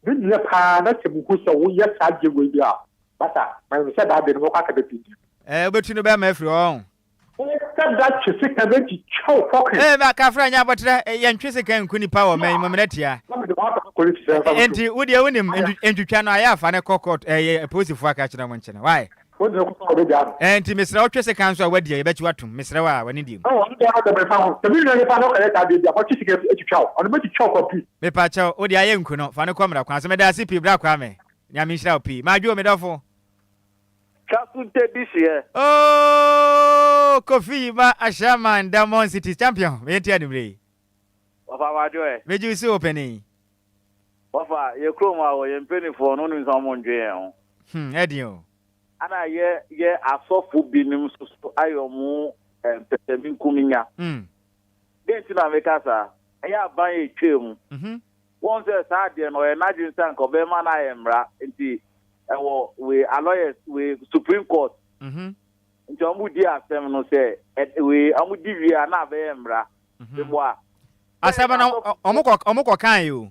me nua paa na sɛ mehu sɛ woyɛ saa adeɛ wei bi a, basa, manim sɛ daa de no mɛkɔ akɛbɛdi ni. Ɛɛ, wobɛtu no bɛrima afiri hɔ ɔn. Wosɛ da twe sekan bɛtwitwa wo fɔke. Ee, ba kafra nyɛ abɔterɛ, yɛntwe sekan nku nipa wɔ ɔman yi mu, mmerɛ tia. Na mede w'asɛm akɔ polisi sɛ mfa me to. Enti wo deɛ wonim, ntwitwa no ayɛ afa no kɔ court, ɛɛ, apolisifoɔ aka kyerɛ wɔn nkyene, why? Wode no kɔ a wɔbɛgyaa no. Ɛɛ, nti mesrɛ wo twe sekan nso a woadi a yɛbɛkye wo atom, mesrɛ wo a, w'ani deɛ mu. Oh, ɔno deɛ ɔno deɛ memfa ho. Sɛ me nua nipa no kɔyɛ saa adeɛ bi a, mɔtwe sika atwitwa wo. Ɔno mɛtwitwa wo complete. Mepakyɛw, wo deɛ ayɛ nku no, fa no kɔ mmara kwan so. Meda ase pii bra Kwame. Nyame nhyira wo pii. Madwo o, me dɔfo. Kasunte bi seɛ. Oh, Kofi Yima Ashaiman Diamond City champion, me yɛnti anumere yi. Wɔfa madwo ɛ. Megye wo so o panin. Wɔfa, yɛ kurom a wɔ yɛn mpaninfoɔ no wonim sɛ wɔn ndwen yɛn ho. Hmm, ɛden o. Ana yɛ yɛ asɔfo binom nso so ayɛ wɔn pɛsɛmenkominya. Dɛn nti na meka saa? Ɛyɛ aban a etwaa mu. Wɔn sɛ saa adeɛ no ɔyɛ n'adwene sɛ anka ɔbɛma no ayɛ mmara nti ɛwɔ wei alɔyɛs wei supreme court. Nti wɔn di asɛm no sɛ wei wɔn di wie a na abɛyɛ mmara. Meboa. Asɛm no wɔn kɔ wɔn kɔ kan yi o.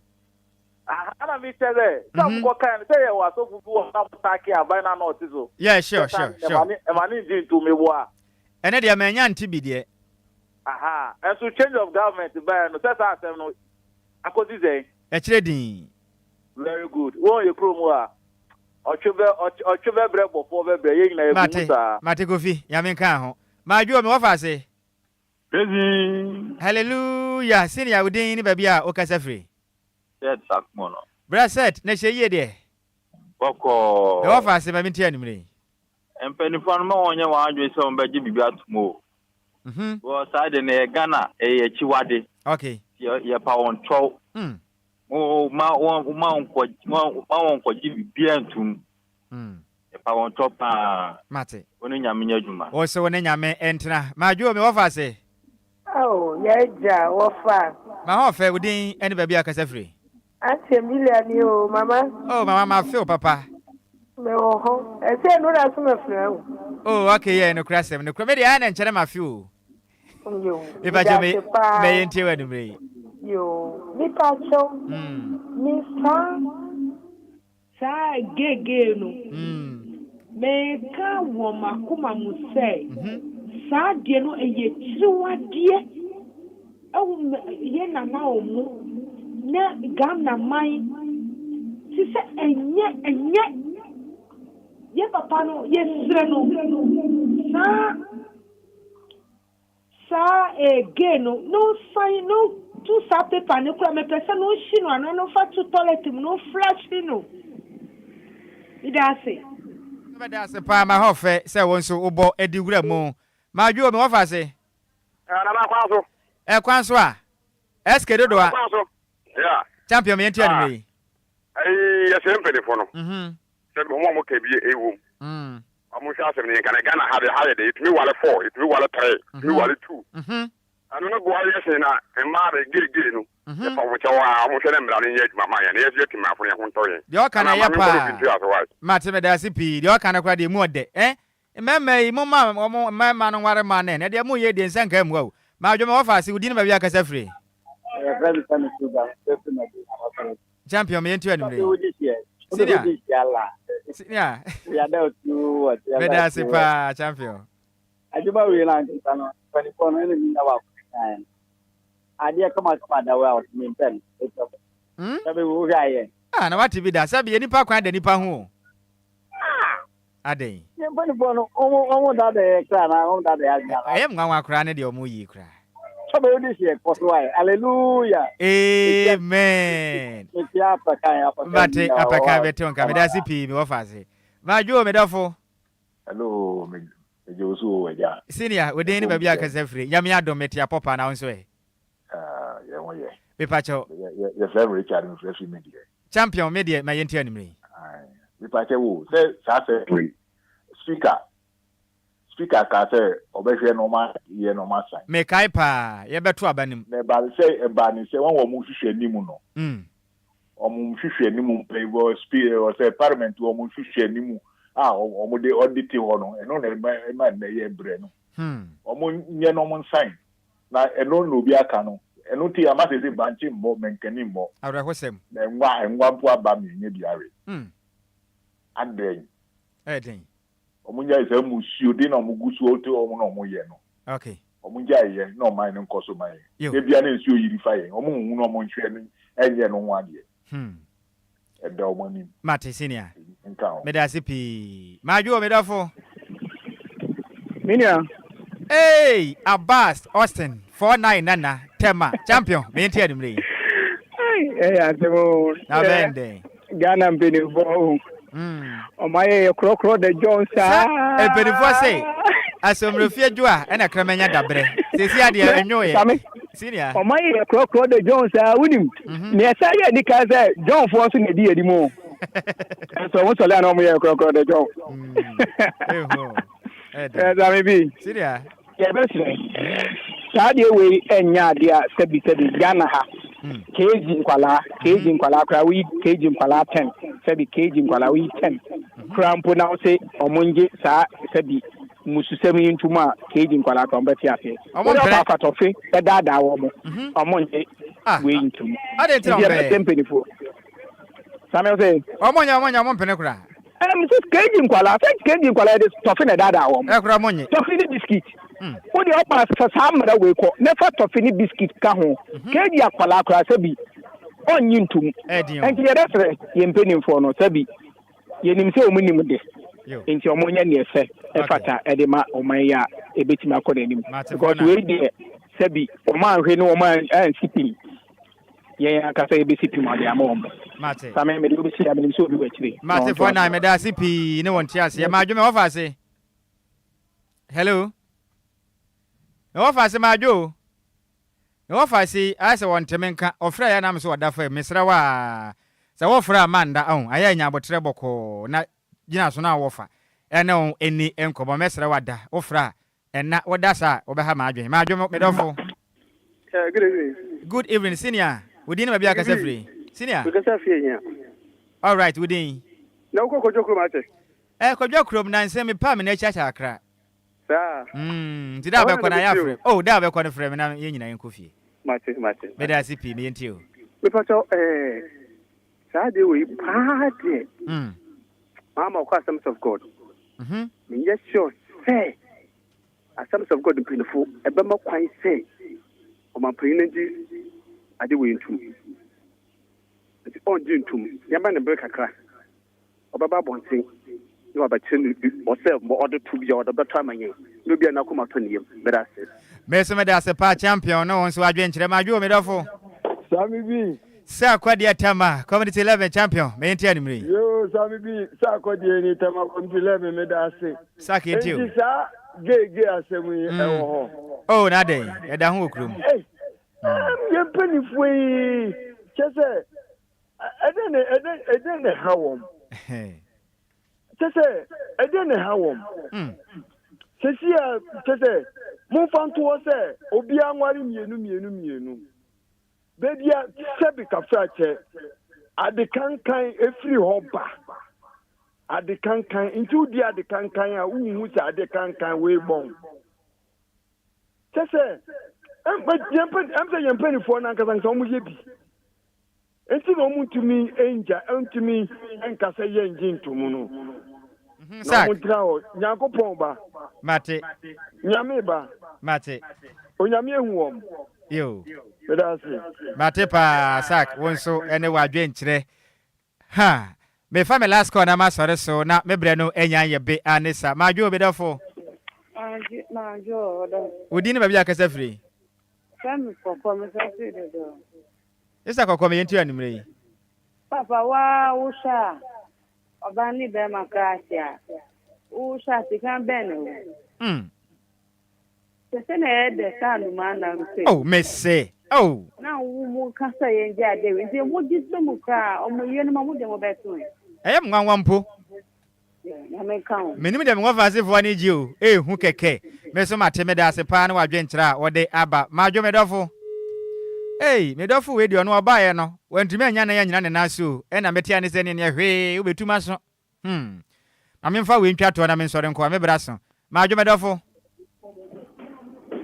Aha na mi kyɛ sɛ sɛ wɔn kɔ kan no sɛ yɛ wɔ asɔfo bi wɔ na wɔn saake aban na na ɔte so. Yeah sure sure sure. Ɛma ne ɛma ne ngye ntom meboa. Ɛnɛ deɛ manya nte bi deɛ. Aha nso change of government baɛ no sɛ saa asɛm no akosi sɛn. Ɛkyerɛ dinn. Very good wɔn yɛ kurom hɔ a ɔtwe bɛ ɔtwe bɛbrɛ bɔfoɔ bɛbrɛ yɛn nyinaa yɛgu mu Mate saa. mate Kofi Nyame nka ho. Madwo me wɔfa ase. Praise Hallelujah senior wo din ne baabi a wo kasa firi. Seth Akumono. Bra Seth na hyɛ yie deɛ. Bɔkɔɔ. Me wɔfa ase ma me ntie anwummerɛ yi. Mpaninfoɔ no ma wɔn nyɛ wɔn adwene sɛ wɔn bɛgye biribi atom o. Because saa de no ɛyɛ Ghana ɛyɛ akyiwade. Okay. Yɛ yɛpa wɔn kyɛw. Mo ma wɔn ma wɔn kɔ ma wɔn kɔgye biribiara ntum. Yɛpa wɔn kyɛw paa. Mate. Wo ne Nyame nyɛ adwuma. Wo se wo ne Nyame ntena. Madwo me wɔfa ase. Ao, y'Agya, wɔfa. M'ahoɔfɛ, wo din ne baabi a wokasa firi? Auntie Emilia ni o, mama. Oh, mama, ma feel papa. Me wɔ hɔ. Ɛsɛ nnora so mɛfrɛ wo. Oh, okay, yeah, nokorɛ asɛm, nokorɛ. Me deɛ, ayɛ na nkyɛ na ma feel o. Yo, Mepakyɛw me medase paa. mɛyɛ ntie wɔ anwummere yi. Yo, mepakyɛw, me saa saa gay no, meka wɔ m'akoma mu sɛ, saa adeɛ no ɛyɛ kyiriwadeɛ ɛwɔ yɛ nana ɔmo ne Ghana man te sɛ ɛnyɛ ɛnyɛ yɛ papa no yɛsrɛ no saa. Saa eh gay no na ɔnsan na ɔntu saa paper no koraa mepɛ sɛ na ɔnhye no anaa na ɔnfa to toilet mu na ɔnflush no. Meda ase. Meda ase paa ma hɔ fɛ sɛ wo nso wobɔ di wura mu. Madwo me wɔfa ase. Eh, nana kwan so. Eh, kwan so a. SK Dodoa. Kwan so. Yeah. Champion me yɛntu anumere yi. Ɛyi yɛsɛ mpanyinfoɔ no. Mhm. Sɛ wɔn a wɔka bi ɛwom. Mm. Ɔmo nhwɛ asɛm no yie nka na Ghana ha deɛ ha yɛ dɛ yɛtumi ware four yɛtumi ware three yɛtumi ware two ɛno no boa yɛ sen na mmaa de gay gay no yɛfa ɔmo kyɛw a ɔmo nhwɛ na mmara no nyɛ adwuma ma yɛn na yɛso yɛ temanfo no yɛn ho ntɔ yɛn Deɛ ɔka no anaa ɛyɛ maame nkɔ na obi paa. ntua so wai. Mate medase pii deɛ ɔka no koraa deɛ emu ɔdɛ eh mmarima yi momma wɔn mmarima no nware mmaa no ɛ na deɛ moyɛ yi deɛ nsa nka ammua o Madwo me wɔfa ase wo din ne baabi a kasa firi. Yɛfrɛ me Sammy Sugar, mefiri Madi, Abakɔrɔ. Champion me yɛntu anumere yi. Senior. Senior. Meda ase paa champion. Adwuma wei na ankasa no mpanimfoɔ no ɛna mi na baako kan no. Adeɛ kama kama da wɔ a ɔtumi mpɛ no ɛtwa bɔ. Sɛbi wo hwɛ ayɛ. Ah na wate bi da sɛbi yɛ nipa kwan da nipa ho o. Adɛn? Yɛn mpanimfoɔ no, wɔn wɔn dada yɛ koraa na wɔn dada yɛ adwene anaa? Ɛyɛ nwanwa koraa ne deɛ wɔn yi koraa. Sɔbɛ wo de hyɛ kɔ so ayɛ. Hallelujah. Amen. Metia apakan apakan. Mate apakan bɛte nka meda ase pii mewɔ fa ase. Madwo me dɔfo. Hello, me me gye wo so o agya. Senior, wo din ne baabi a kasa firi. Nyame adom mete apɔ paa na wo nso ɛ? Ah, yɛn ho yɛ. Mepakyɛw. Yɛfrɛ me Richard, mefrɛ fi me deɛ. Champion me deɛ ma yɛnti anwummerɛ yi. Mepakyɛw o, sɛ saa asɛm wei, speaker, speaker kaa sɛ ɔbɛhwɛ na ɔma yɛ na ɔma sign. Mekae paa, yɛbɛto aba no mu. Na ɛbaa ne sɛ, ɛbaa ne sɛ wɔn a wɔn hwehwɛ anim no, wɔn hwehwɛ anim mpanyinfoɔ, spe, ɔsɛ parliament wɔn hwehwɛ anim a wɔn de ɔde te hɔ no, ɛno na ɛma ɛma nnɛ yɛ brɛ no. Wɔn nyɛ na wɔn sign. Na ɛno na obi aka no. Ɛno nti ama seesei bankye mmɔ, mankani mmɔ. Awerɛhosɛm. Na nwa, nwa mpo aba me ɛnyɛ bi awe. Adɛn? Ɛyɛ den. Wɔn ngyae saa mmusuo den na wɔn gu so te wɔn na wɔn yɛ no. Okay. Wɔn ngyae yɛ na ɔman no nkɔ so ma yɛn. Yo. Da biara na nsuo yiri fa yɛn. Wɔn nhu na wɔn nhwɛ no ɛnyɛ no ho adeɛ. Ɛda wɔn anim. Mate senior. Nka ho. Meda ase pii. Madwo me dɔfo. Me nua. Hey, Abbas Austin 49 Nana Tema champion. Me nti anumere yi. Ɛyɛ asɛm o. Na bɛn dɛn. Ghana mpanimfoɔ o. Ɔmo ayɛ yɛ korɔkorɔ da John saa. Sɛ mpanimfoɔ se asomrofie dwo a ɛna kramanya dabrɛ. Sɛsi adeɛ ɛnwo yɛ. Senior. Ɔmo ayɛ yɛ korɔkorɔ da John saa wonim. Nea ɛsan yɛ anika sɛ John foɔ nso na ɛdi yɛn anim o. Ɛnso ɔmo sɔle a na ɔmo yɛ korɔkorɔ da John. Ɛsame bi. Senior. Yɛbɛsrɛ. Saa adeɛ wei ɛnyɛ adeɛ a sɛbi sɛbi Ghana ha. KG nkwalaa, KG nkwalaa koraa woyi KG nkwalaa 10, sɛbi KG nkwalaa woyi 10 koraa mpo na wose ɔmo ngye saa sɛbi mmususɛm yi ntom a KG nkwadaa koraa wɔbɛte aseɛ. Ɔmo Wode mpene. ɔba afatɔfe bɛdaadaa wɔn, ɔmo nye Ah, wei ntom. adɛn nti na Nti ɔmo bɛyɛ? yɛbɛsrɛ mpanimfoɔ. Samuel sɛ. Ɔmo nyɛ, ɔmo nyɛ, ɔmo mpene koraa. Ɛm sɛ KG nkwadaa, sɛ KG nkwadaa yɛde tɔfe na ɛdaadaa wɔn. Ɛ koraa ɔmo nye. Tɔfe ne biskit. Wode ɔba fa saa mmara wei kɔ na fa tɔfe ne biskit ka ho. KG akwadaa koraa sɛbi ɔnnye ntom. Ɛɛden o. Nti yɛbɛsrɛ yɛn mpanimfoɔ no sɛbi Yɛnim sɛ wɔn nim de, nti wɔn nyɛ neɛ ɛsɛ ɛfata de ma ɔman yi a ɛbɛtumi akɔ n'anim. Because wei deɛ sɛbi wɔn anhwɛ ne wɔn ansi pim, yɛn ankasa yɛbɛsi pim ade ama wɔn. Mate. Same mede wobɛsi a menim sɛ obi wɔ akyire. Mate fɔ na meda ase pii ne wɔn te aseɛ. Madwo me wɔfa ase. Hello. Me wɔfa ase madwo o. Me wɔfa ase yi ayɛ sɛ wɔnte me nka ɔfrɛ yɛ na me so ɔda fam mesrɛ wo aa sɛ wofrɛ a manda oh ayɛ anya abotrɛ bɔkɔɔ na gyina so na wɔfa ɛne wo ɛni nkɔmɔ mɛsrɛ wo ada wofrɛ a ɛna woda saa a wobɛha m'adwen madwo me dɔfo. Yeah, good evening. Good evening senior wo din ne baabi a kasa firi senior. Me kasa firi ahia. Alright wo din. Na wokɔ kɔdwa kurom akyɛ. Eh kɔdwa kurom nansa me paa me na akyi akyɛ akra. Saa. Mm, nti da a Ɛhɔ na wobɛkɔ no ayɛ mɛbɛtie afrɛ o. Oh, da a wobɛkɔ no frɛ me na yɛn nyinaa yɛnkɔ fie. Mate, mate, Meda mate. ase pii, meyɛ ntie o. Mepakyɛw, ɛɛ, saa adeɛ wei paa deɛ, Mm. maama ɔkɔ Assemblies of God. Mhm. Menyɛ sure sɛ Assemblies of God mpanyinfo ɛbɛma kwan sɛ ɔmanpanyin no ngye ade wei ntum. Nti ɔngye ntum. Yɛmma no bere kakra. Ɔbɛba abɔnten na wabɛkyerɛ no bi ɔsɛ ma ɔde to bi a ɔde bɛtɔ ama yɛn na obiara n'akoma atɔ ne yam. Meda ase. Me nso meda ase paa champion ne wo nso adwenkyerɛ madwo o me dɔfo. Sami bi. Sɛ akɔdeɛ Tama community 11 champion me nti anwummere yi. Yoo Sami bi sɛ akɔdeɛ ni Tama community 11 meda ase. Sak yɛntie o. Enti saa gay gay asɛm yi ɛwɔ hɔ. Oh na adɛn ɛda ho wɔ kurom. Ei yɛn mpanimfoɔ yi kyɛ sɛ Ɛdɛn na ɛdɛn ɛdɛn na ɛha wɔn? Kyɛ sɛ ɛdɛn na ɛha wɔn? Hmm. Sɛsi a kyɛ sɛ momfa nto hɔ sɛ obiara nware mmienu mmienu mmienu. Baabi a sɛbi kafra kyɛ ade kankan efiri hɔ ba. Ade kankan nti wodi ade kankan a wonhu sɛ ade kankan wei bɔn. Kyɛ sɛ ɛm sɛ yɛn mpanimfoɔ no ankasa ankasa wɔyɛ bi. Enti na wɔntumi ngya, ntumi nka sɛ yɛngye ntomu no. Mhm, Na Sak. wɔntena hɔ. Nyankopɔn ba. Mate. Nyame ba. Mate. Onyame ahu wɔn. Yo. Meda ase. Mate paa, Sak, wo nso ne w'adwenkyerɛ. Ha! Mefa me last call na masɔre so na me brɛ no anya anyɛ be a ne sa. Madwo me dɔfo. Madwo madwo ɔdɔ. Wo din ne baabi a kasa firi? Sɛ me kɔkɔ me sa firi dodo. Sister kɔkɔ me yɛntu anumere yi. Papa waa wo hwɛ a ɔbaa ne bɛɛma koraa hyia a wo hwɛ a sika bɛn na ɛwɔ mu. Mm. Hwɛ sɛnea ɛyɛ dɛ sɛ anomaa nam sei. Oh, mese, oh. Na wo mo ka sɛ yɛn gye ade wei nti mo gye to mu koraa ɔmo yerenom ɔmo de mo bɛto ɛ. Ɛyɛ me nwanwa mpo. Nyame nka ho. Menim deɛ me wɔfaasefoɔ no gye o, ehu kɛkɛ. Me nso mate, meda ase paa ne w'adwenkyerɛ a wode aba. Madwo me dɔfo. Ei, me dɔfo wei deɛ ɔno ɔbaeɛ no, wantumi annya nan annyina ne nan so o, ɛna mete ane sɛ neɛ hwee, wobɛtu m'aso. Hmm. Ma memfa wei ntwa toɔ na mensɔre nkɔ a, me bra so. Madwo me dɔfo.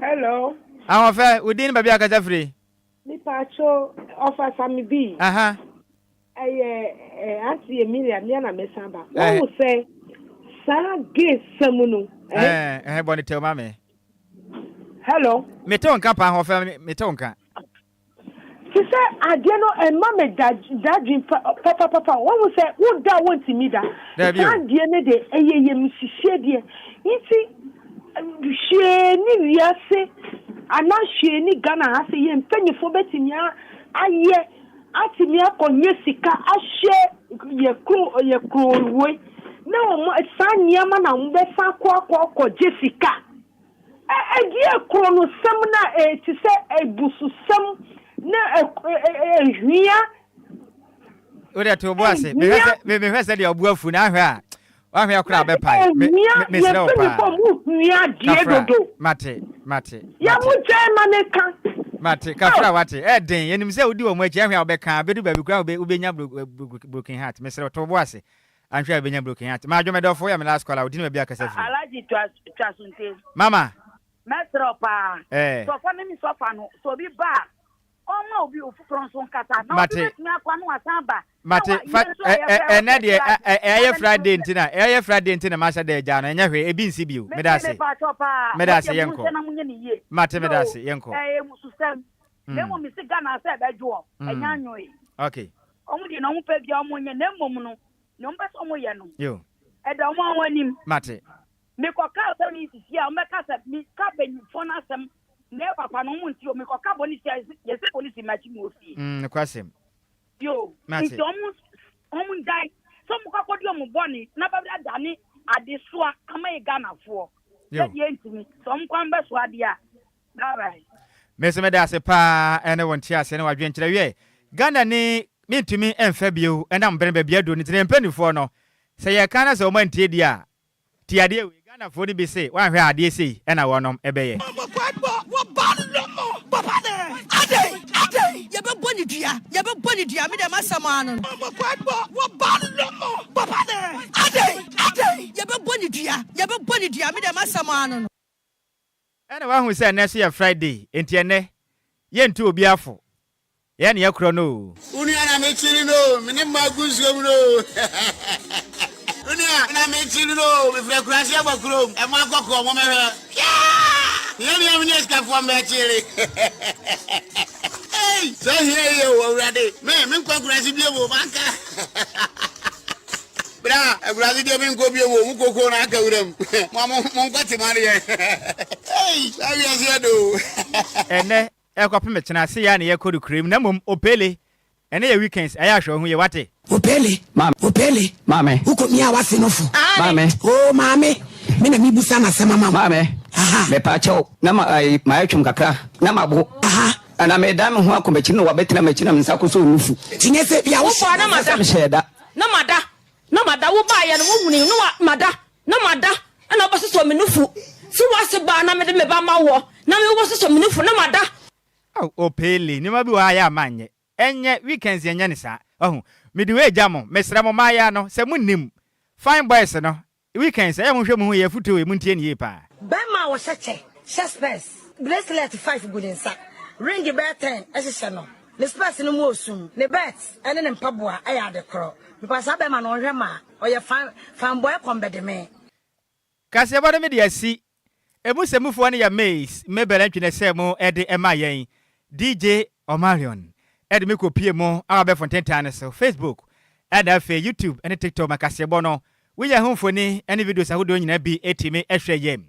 Hello. Ahoɔfɛ, wo din ne baabi a wokasa firi? Mepaakyɛw, ɔfa Sami bi. Aha. Ɛyɛ eh, Auntie Emilia, mea na mesan ba. Wɔn sɛ saa gay sɛm no. Eh, eh, bɔ ne tɛw ma me. Hello. Mete wo nka paa, ahoɔfɛ, mete wo nka. Te sɛ adeɛ no ɛma me da dadwen papapapa wahu sɛ wo da a wontumi da Daabi o. saa adeɛ no de ɛyɛ yamhyehyeɛ deɛ nti hwee ne wiase anaa hwee ne Ghana ha sɛ yɛn mpanyinfoɔ bɛtumi ayɛ atumi akɔ nyɛ sika ahyɛ yɛ kuro yɛ kuro wei na wɔn saa nneɛma na wɔn bɛsan akɔ akɔ akɔ gye sika. Ɛ ɛdeɛ korɔnosɛm no a ɛte sɛ abususɛm na ɛhia. Wo deɛ to bo ase. Mehwɛ sɛ mehwɛ sɛ deɛ ɔbo afu na ahwɛ a wahwɛ akora abɛpae. Me me mesrɛ wo paa. Kafra mate mate. Yɛ mo gyae ma ne ka. Mate kafra wate ɛden yɛnim sɛ wodi wɔn akyi ahwɛ a wobɛka abɛdu baabi koraa wobɛnya broken heart mesrɛ wo to bo ase. Anhwɛ a bɛnya broken heart. Madwo me dɔfo woyɛ me last caller wo din baabi a kasa firi. Alhaji twa twa so nte. Mama. Mɛsrɛ wo paa. Eh. Sɔfo ne me sɔfa no sɛ obi ba a ɔmma obi ofoforɔ nso nkasa na obi Mate. bɛtumi akɔ na wasan aba. Mate Na wa fa yɛn nso a ɛ ɛ yɛfrɛ wo ɛnɛ sɛ deɛ ɛ Friday ɛ ɛyɛ na Friday bɛne nti na ɛyɛ Friday nti na mahyɛ da agyaa no ɛnyɛ hwee ebi nsi bio. Meda Mese ase. mepakyɛw paa Meda mo ase deɛ yɛnkɔ. monhwɛ na monyɛ no yie. Mate meda Yoo ase yɛnkɔ. ɛyɛ mususɛm na Mm. mmom mese Ghana sɛ ɛbɛdwo wɔn ɛnyɛ Mm. anwoe. Okay. Wɔn deɛ na wɔn pɛ biara wɔn nyɛ na mmom no nea wɔn pɛ sɛ wɔn yɛ no Yo. ɛda wɔn ara wɔn anim. Mate. Me kɔ ka asɛm yi sisi a wɔn bɛka sɛ me ka banyinfoɔ no asɛm na ɛyɛ papa no wɔn nti o me kɔ ka polisi a yɛsɛ polisi makyi mu wɔ fie. Mm, nokwasɛm. Yo. Mate. Nti wɔn wɔn ngyae sɛ wɔn kɔ akɔdi wɔn bɔne na bɛda dane adesoa ama yɛ Ghanafoɔ. Yo. Sɛdeɛ ntumi sɛ wɔn kwan bɛsoa adeɛ a Bye bye. Me nso meda ase paa ɛne wo nteaseɛ ne w'adwenkyerɛ wiɛ Ghana ni mentumi mfa bio ɛnam bere baabi aduro no nti na yɛn mpaninfoɔ no sɛ yɛka na sɛ wɔn antie deɛ a tie adeɛ wei Ghanafoɔ no bi se woanhwɛ a adeɛ sei ɛna wɔnom ɛbɛyɛ. Yɛbɛbɔ ne dua, yɛbɛbɔ ne dua, me deɛ m'asɛm ara no no. Yɛbɛbɔ ne dua. dua, yɛbɛbɔ ne dua, me deɛ m'asɛm ara no no. Ɛna wahu sɛ ɛnnɛ nso yɛ Friday, enti ɛnnɛ yɛntu obiara fo, yɛn ne yɛkorɔ no oo. Wo nua na me kyere no o, me ne mma gu nsuo mu no o. Wo nua na me kyere no o, me firi akuraase aba kurom, ɛmo akɔkɔɔ mo mɛhwɛ. Hwɛaa! Hia nua me ne asikafoɔ mmɛ kyere. Ei! Sɛ hia yie o, awurade, me, me nkɔ akuraase biom o, manka. Bra, akuraase deɛ me nkɔ biom o, mo koko no aka wuram. Mo a mo, mo nkɔ te mo adeɛ. Ei! Saa wiase yɛ dɛ o. Ɛnnɛ ɛkɔpem kyena sei ara na yɛkɔ no kurom na mmom Opele ɛnɛ yɛ weekends ɛyɛ a hwɛ wo ho yie wate. Opele, Maame. Opele, Maame. Wokɔ mia w'ase no fo. Maame. Oo maame, me na me busa n'asɛm ama wo. Maame. Aha. Mepa kyɛw, na ma ayi mayɛ twom kakra, na mabo. Aha. Na medan me ho akɔ m'akyi na wabɛtena m'akyi na me nsa akɔsɔ nufu. Nti nyɛ sɛ bia wo Wobaa na mada. Sɛ mehyɛɛ da. Na mada, na mada, wobaeɛ no wohunui na wa mada, na mada, ɛna wobɛsosɔ me nufu. So w'ase baa na mede me ba ma woɔ, na me wobɛsosɔ me nufu, na mada. Ao Opele, nneɛma bi wɔ hɔ a ɛyɛ a manyɛ. Ɛnyɛ, weekends yɛnyɛ no saa. Wahu? Mede wei gya mo, mesrɛ mo mmaayaa no, sɛ monnim, fine boys no, weekends, ɛyɛ a monhwɛ mo ho yie, afotuo wei, montie no yie paa. Bɛrima a ɔhyɛ kyɛ, hyɛ spɛs, bracelet five gu ne nsa, ring bɛyɛ ten hyehyɛ no, ne spɛs no mu osum, ne belt ne ne mpaboa yɛ ade korɔ. Mepa saa bɛrima no ɔnhwɛ maa, ɔyɛ fine, fine boy kɔmbɛdemee. Kaseɛbɔ no mede asi. Emu sɛmufoɔ no yɛ Mace, Mabel Antwi na ɛsɛɛ mo de ɛmaa yɛn. DJ Omarion de me kɔpie mo wɔ abɛɛfo ntentan no so, Facebook, ɛna afei YouTube ne TikTok ma kaseɛbɔ no wonya ɛho mfoni ne videos ahodoɔ nyinaa bi tumi hwɛ yɛn.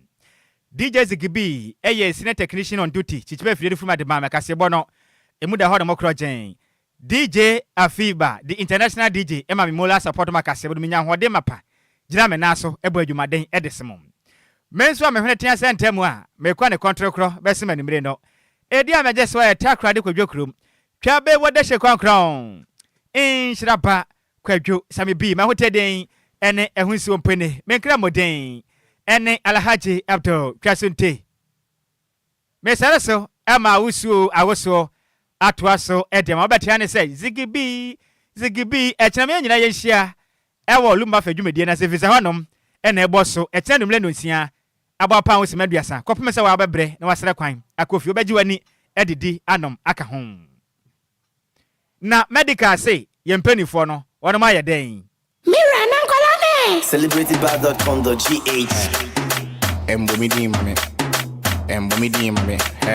DJ Ziggy B yɛ senior technician on duty, kyikyima afidie no firi mu ade maa me kaseɛbɔ no emu da hɔ nom korɔgyenn. DJ Afiba, the international DJ ma me moral support ma kaseɛbɔ no menya ahoɔden mapa gyina me nan so bɔ adwumaden de som. Me nso a me hwene tea sɛ ntamu a mekɔ ne kɔntorkorɔ bɛsom anwummere no. Edi a megye so yɛ Takoradi Kwadwo kurom. Twa be wɔ dehye kɔnkrɔn. Nhyira ba Kwadwo Sami B m'ahotɛden ne ɛho nsuo mpene me nkrammoden ne Alhaji Abdul Twasunte. Mesɔre so ma awosuo awosoɔ atoa so de ama. Wobɛte ane sɛ Zigibii, Zigibii, ɛkyena me yɛn nyinaa yɛnhyia wɔ Lumbafe dwumadie no ase ɛfiri sɛ hɔnom na ɛbɔ so ɛkyena anwummerɛ nnɔnsia abɔ apaa ho sima aduasa kɔpem sɛ wabɛbrɛ na wasrɛ kwan akɔ fie. Wobɛgye w'ani adidi anom aka ho. Na medical se yɛn mpaninfoɔ no wɔnom ayɛ dɛn? Me wura, na nkwadaa no ɛ? Celebritybar.com.gh. Ɛmbɔ me din ma me, ɛmbɔ me din ma me.